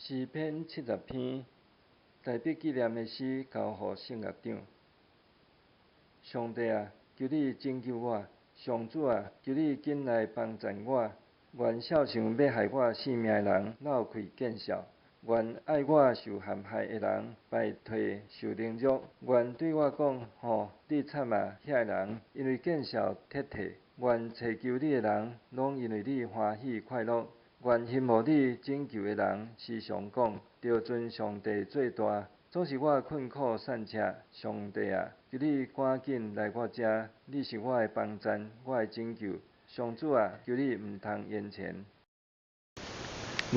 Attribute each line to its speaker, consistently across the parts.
Speaker 1: 詩篇七十篇，大衛紀念的詩，交予聖樂長。上帝啊，求你拯救我！上主啊，求你緊來幫贊我！願肖想欲害我性命的人落氣見笑，願愛我受陷害的人敗退受凌辱。願對我講：吼，你慘啊！遐个人因為見笑撤退。願揣求你的人，攏因為你歡喜快樂。願欣慕你拯救的人時常講：著尊上帝做大。總是我困苦散赤，上帝啊，求你趕緊來我遮，你是我的幫贊，我的拯救。上主啊，求你毋通延遲。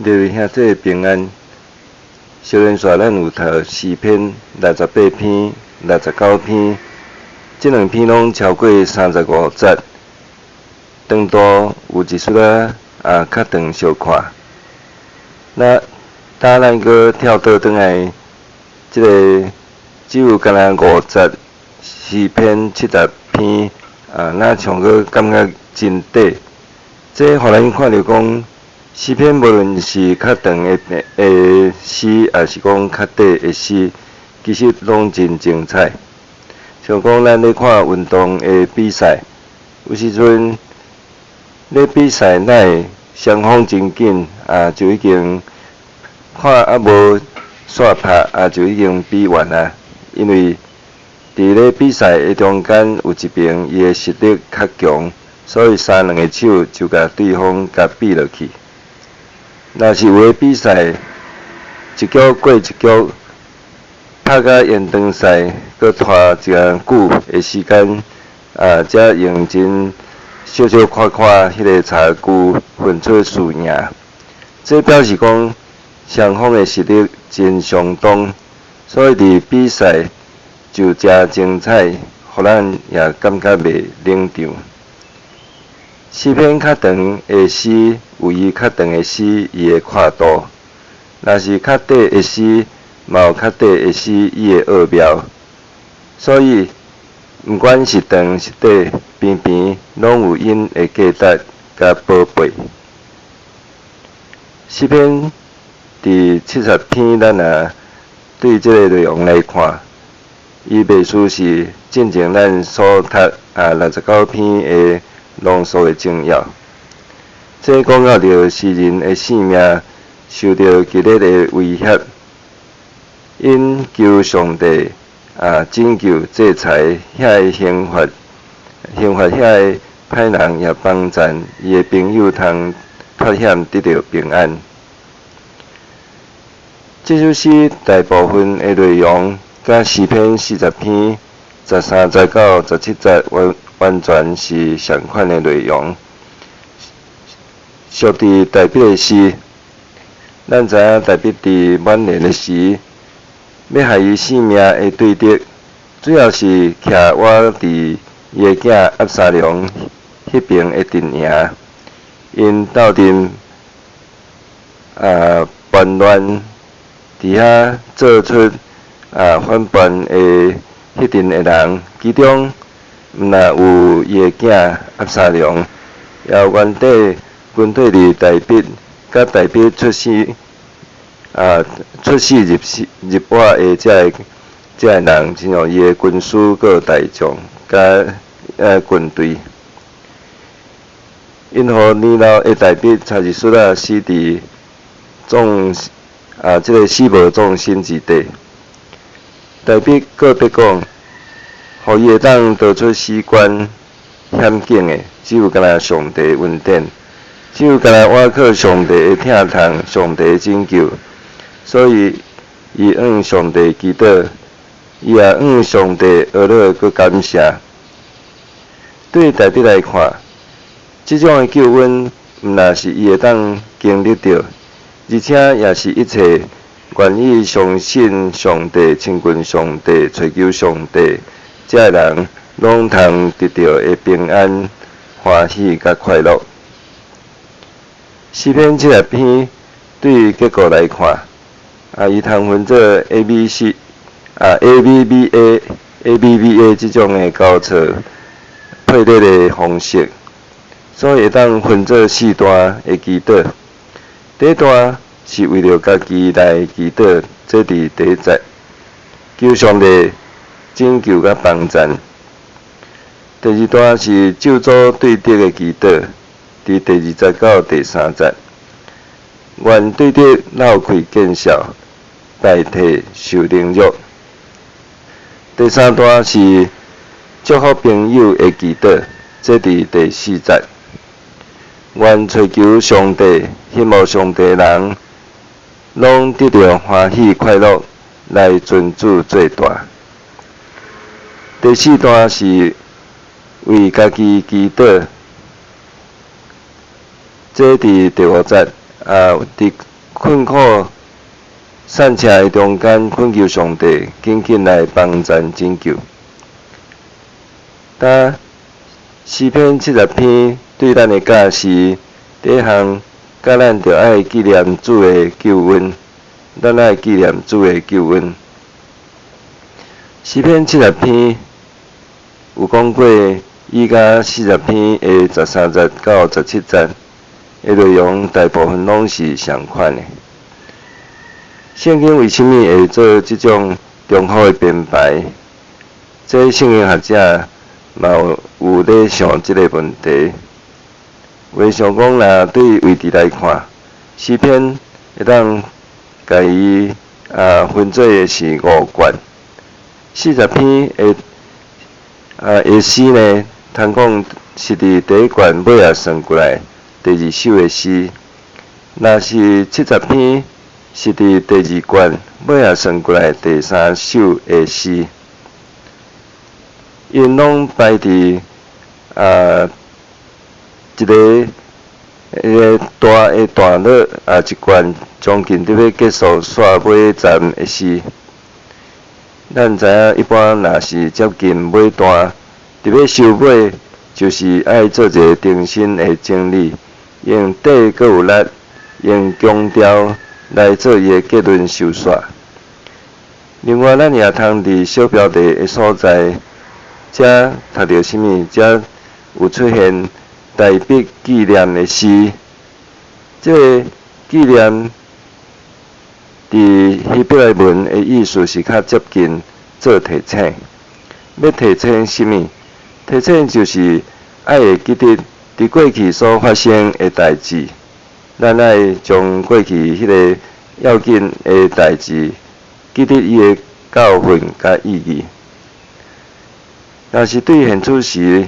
Speaker 2: 各位兄弟平安。小連續咱有讀詩篇68篇、69篇，這兩篇攏超過35節，長度有一絲仔啊較長相看。那當咱閣跳倒轉來，這个只有干焦五節詩篇七十篇啊，若像閣感覺真短。這予咱看著講，詩篇無論是較長的詩，抑是講較短的詩，其實攏真精彩。像講咱咧看運動的比賽，有時陣咧比賽，哪會雙方真緊啊，就已經看猶無煞拍啊，就已經比完啊。因為佇咧比賽的中間，有一邊伊的實力較強，所以三兩个手就共對方共比落去。若是有的比賽，一局過一局，拍甲延長賽，閣拖一寡久的時間，啊，才用真小小看看彼个差距分出輸贏。這表示講雙方的實力真相當，所以佇比賽就誠精彩，予咱也感覺袂冷場。詩篇較長的詩有伊較長的詩伊的闊度，若是較短的詩，嘛有較短的詩伊的奧妙。所以，毋管是長是短，邊邊攏有𪜶的價值佮寶貝。詩篇佇七十篇，咱若對這个內容來看，伊袂輸是進前咱所讀啊69篇的濃縮的精要。這講到著詩人的性命受著激烈的威脅，𪜶求上帝啊拯救制裁遐个刑罰，刑罰遐个歹人，也幫贊伊的朋友通脫險得著平安。這首詩大部分的內容，佮詩篇40篇13節到17節完完全是相款的內容。屬佇大衛的詩，咱知影大衛佇晚年的時，欲害伊性命的對敵，主要是徛倚佇伊的囝押沙龍彼爿的陣營，𪜶鬥陣啊叛亂，佇遐做出啊反叛的彼陣的人，其中毋但有伊的囝押沙龍，也有原底跟綴佇大衛，佮大衛出死啊出死入死入活的這个人，親像伊的軍師閣大將佮軍隊。𪜶予年老的大衛差一絲仔死佇眾啊這个死無葬身之地。大衛告別講，予伊會當逃出死關險境的，只有干焦上帝的恩典，只有干焦倚靠上帝的疼痛、上帝的拯救。所以，伊向上帝祈禱，伊也向上帝呵咾閣感謝。對大衛來看，這種的救恩毋但是伊會當經歷著，而且也是一切願意相信上帝、親近上帝、揣求上帝，這个人攏通得著的平安、歡喜佮快樂。詩篇七十篇對結構來看，啊，伊通分做 A、B、C 啊 A、B、B、A、A、B、B、A 這種的交錯配列的方式，所以會當分做四段的祈禱。第一段是為著家己來祈禱，這佇第一節，求上帝拯救佮幫贊。第二段是咒詛對敵的祈禱，佇第二節到第三節，願對敵落氣見笑，敗退受凌辱。第三段是祝福朋友的祈禱，這佇第四節，願揣求上帝、希望上帝的人，攏得著歡喜快樂，來尊主做大。第四段是為家己祈禱，這佇第五節啊，佇困苦散赤的中間，懇求上帝緊緊來幫贊拯救。噠，詩篇七十篇對咱的教示，第一項，教咱著愛紀念主的救恩，咱愛紀念主的救恩。詩篇七十篇有講過，伊佮40篇的13節到17節的內容，大部分攏是相款的。聖經為啥物會做這種重複的編排？這聖經學者嘛有咧想這個問題。有的想講，若對位置來看，詩篇會當共伊分做的是五卷，四十篇的詩呢，通講是佇第一卷尾仔算過來第二首的詩；若是七十篇，是佇第二卷尾仔算過來第三首的詩。𪜶攏排佇一个彼个大的段落一卷將近佇欲結束煞尾站的詩。咱知影，一般若是接近尾段，佇欲收尾，就是愛做一个重新的整理，用底閣有力，用強調來做伊的結論收煞。另外，咱也通佇小標題的所在，遮讀著啥物？遮有出現大筆紀念的詩，這个紀念佇希伯來文的意思是較接近做提醒。欲提醒啥物？提醒就是愛會記得佇過去所發生的代誌。咱愛將過去彼个要緊的代誌，記得伊的教訓佮意義。若是對現處時，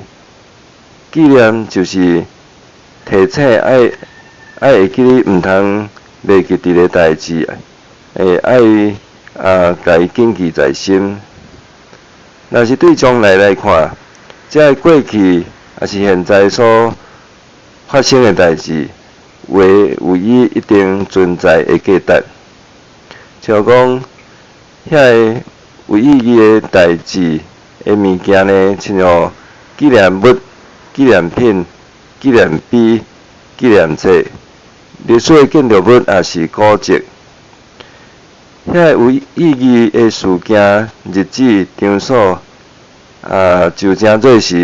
Speaker 2: 紀念就是提醒愛會記得毋通袂記得的代誌，會愛共伊謹記在心。若是對將來來看，這个過去抑是現在所發生的代誌，有的有伊一定存在的價值。像講，遐个有意義的代誌的物件呢，親像紀念物、紀念品、紀念碑、紀念冊、歷史的建築物，抑是古蹟。遐个有意義的事件、日子、場所，就成做是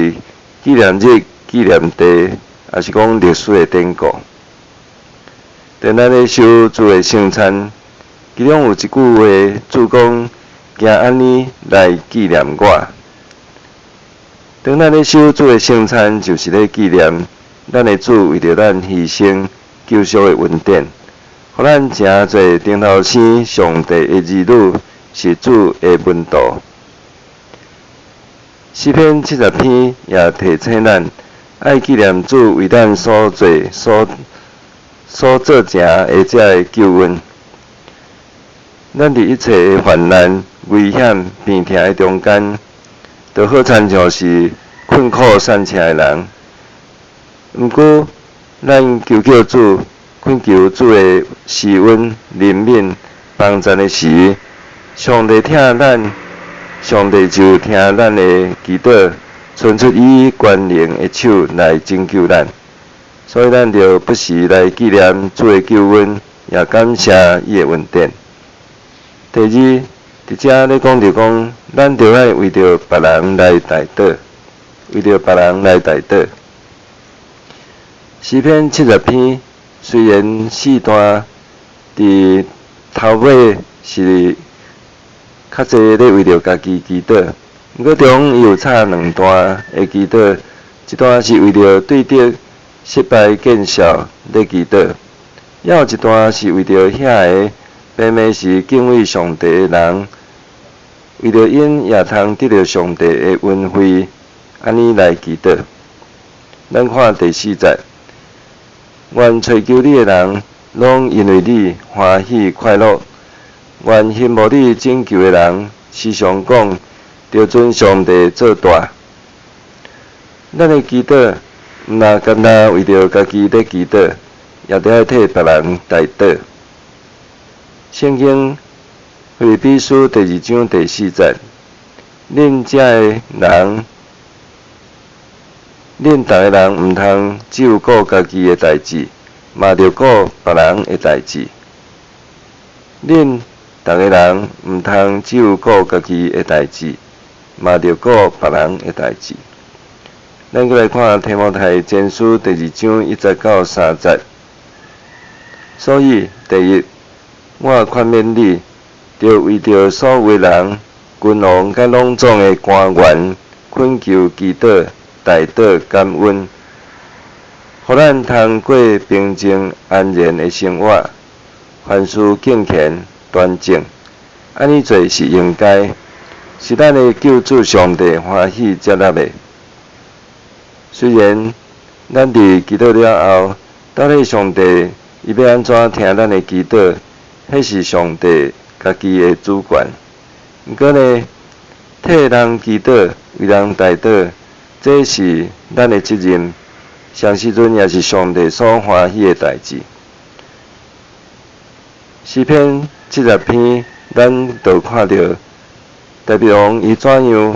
Speaker 2: 紀念日、紀念地，抑是講歷史的典故。當咱咧守主的聖餐，其中有一句話，主講：行按呢來紀念我。當咱咧守主的聖餐，就是咧紀念咱的主為著咱犧牲救贖的恩典，予咱成做頂頭生上帝的兒女，是主的門徒。詩篇七十篇也提醒咱，愛紀念主為咱所做、所做成的這个救恩。咱佇一切的患難、危險、病痛的中間，就好親像是困苦散赤的人。毋過，咱求叫主，懇求主的施恩、憐憫、幫贊的時，上帝疼咱，上帝就聽咱的祈禱，伸出伊權能的手來拯救咱。所以，咱著不時來紀念主的救恩，也感謝伊的恩典。第二，佇遮咧講著講，咱著愛為著別人來代禱，為著別人來代禱。詩篇七十篇雖然四段佇頭尾是較濟咧為著家己祈禱，毋過中伊有插兩段的祈禱，一段是為著對敵失敗見笑咧祈禱，猶有一段是為著遐个明明是敬畏上帝的人，為著𪜶也通得著上帝的恩惠，按呢來祈禱。咱看第四節，願揣求你的人，攏因為你歡喜快樂；願欣慕你拯救的人，時常講，著尊上帝做大。咱的祈禱，毋若干焦為著家己咧祈禱，也著愛替別人代禱。聖經腓立比書第二章第四節，恁遮的人，恁逐个人毋通只有顧家己的代誌，嘛著顧別人的代誌。恁逐个人毋通只有顧家己的代誌，嘛著顧別人的代誌。咱閣來看提摩太前書第二章一節到三節。所以，第一，我勸勉你，著為著所有的人、君王佮攏總的官員，懇求祈禱、代禱、感恩，予咱通過平靜安然的生活，凡事敬虔端正，按呢做是應該，是咱的救主上帝歡喜接納的。雖然咱佇祈禱了後，到底上帝伊欲按怎聽咱的祈禱，彼是上帝家己的主權。毋過呢，替人祈禱、為人代禱，這是咱的責任，啥時陣也是上帝所歡喜的代誌。詩篇七十篇，咱就看著大衛王伊怎樣，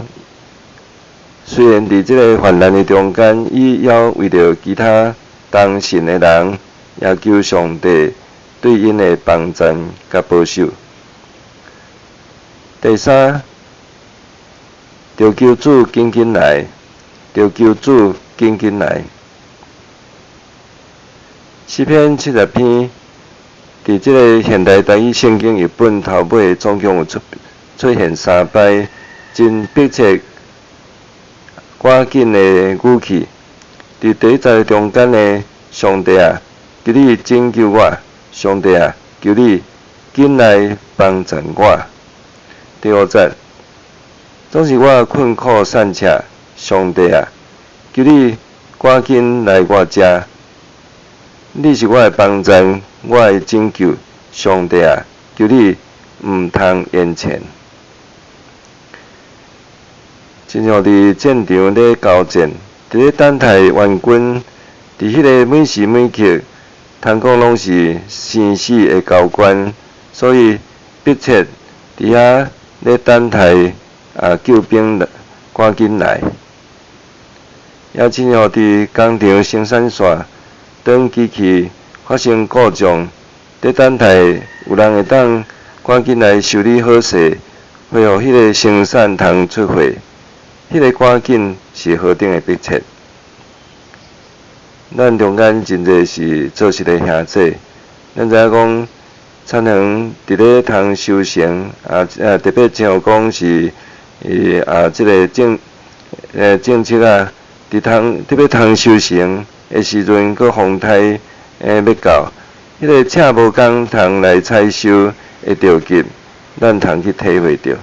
Speaker 2: 雖然佇這个患難的中間，伊猶為著其他同信的人，也求上帝對𪜶的幫贊佮保守。第三，著求主緊緊來，著求主緊緊來。詩篇七十篇，佇這个現代台語聖經譯本頭尾總共有出出現三擺，真迫切、趕緊的語氣。佇第一節中間呢，上帝啊，求你拯救我！上帝啊，求你緊來幫贊我！第五節，總是我困苦散赤，上帝啊，求你趕緊來我遮！你是我的幫贊，我的拯救，上帝啊，求你毋通延遲。親像佇戰場咧交戰，佇咧等待援軍，佇彼个每時每刻，通講攏是生死的交關，所以迫切佇遐咧等待啊救兵趕緊來。也親像佇工廠生產線，當機器發生故障，佇等待有人會當趕緊來修理好勢，恢復彼个生產通出貨。彼个趕緊是何等的迫切！咱中間真濟是做實的兄弟，咱知影講，田園佇咧通收成，啊啊特別像講是伊啊這个政政策啊，佇通特別通收成的時陣，閣風颱欲到，彼个車無工通來採收會著急，咱通去體會著。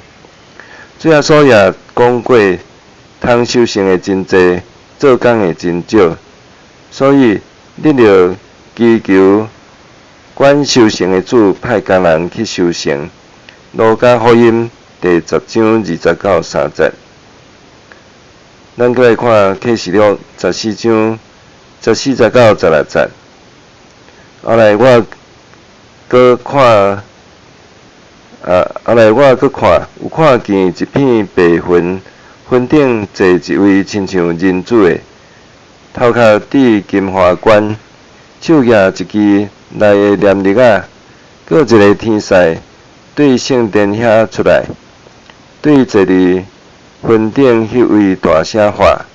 Speaker 2: 主耶穌也講過，通收成的真濟，做工的真少，所以恁著祈求管收成的主派工人去收成。路加福音第十章二節到三節。咱閣來看啟示錄十四章十四節到十六節。後來我閣看，啊，後來我閣看，有看見一片白雲，雲頂坐一位親像人子的，頭殼戴金華冠，手舉一支內的量日仔，閣有一个天使對聖殿遐出來，對坐佇雲頂彼位大聲喊：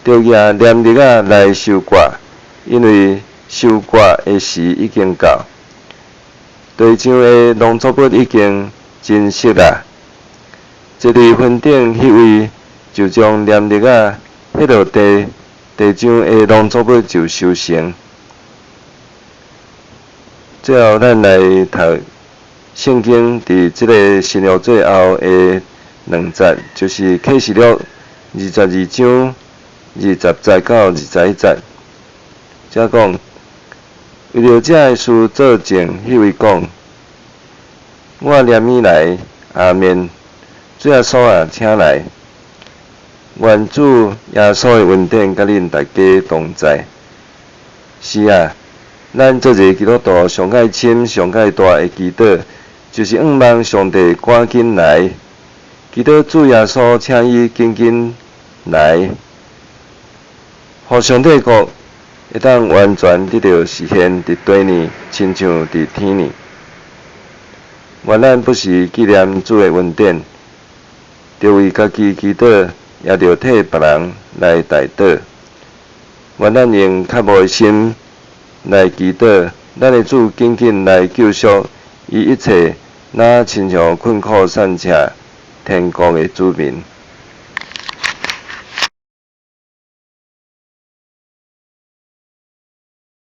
Speaker 2: 著舉量日仔來收割，因為收割的時已經到，地上的農作物已經成熟啦。坐佇雲頂彼位就將黏粒仔彼落地，地上的農作物就收成。最後，咱來讀聖經佇這个新約最後的兩節，就是啟示錄22章20節到21節。遮講，為著這个事做證，彼位講：我念已來，阿們。主耶穌啊，請來！願主耶穌的恩典佮恁大家同在。是啊，咱做一个基督徒上蓋深、上蓋大的祈禱，就是向望上帝趕緊來。祈禱主耶穌，請伊緊緊來，予上帝國會當完全得著實現佇地呢，親像佇天呢。願咱不時紀念主的恩典，著為家己祈禱，也著替別人來代禱。願咱用渴慕的心來祈禱，咱的主緊緊來救贖伊一切，若親像困苦散赤天國的子民。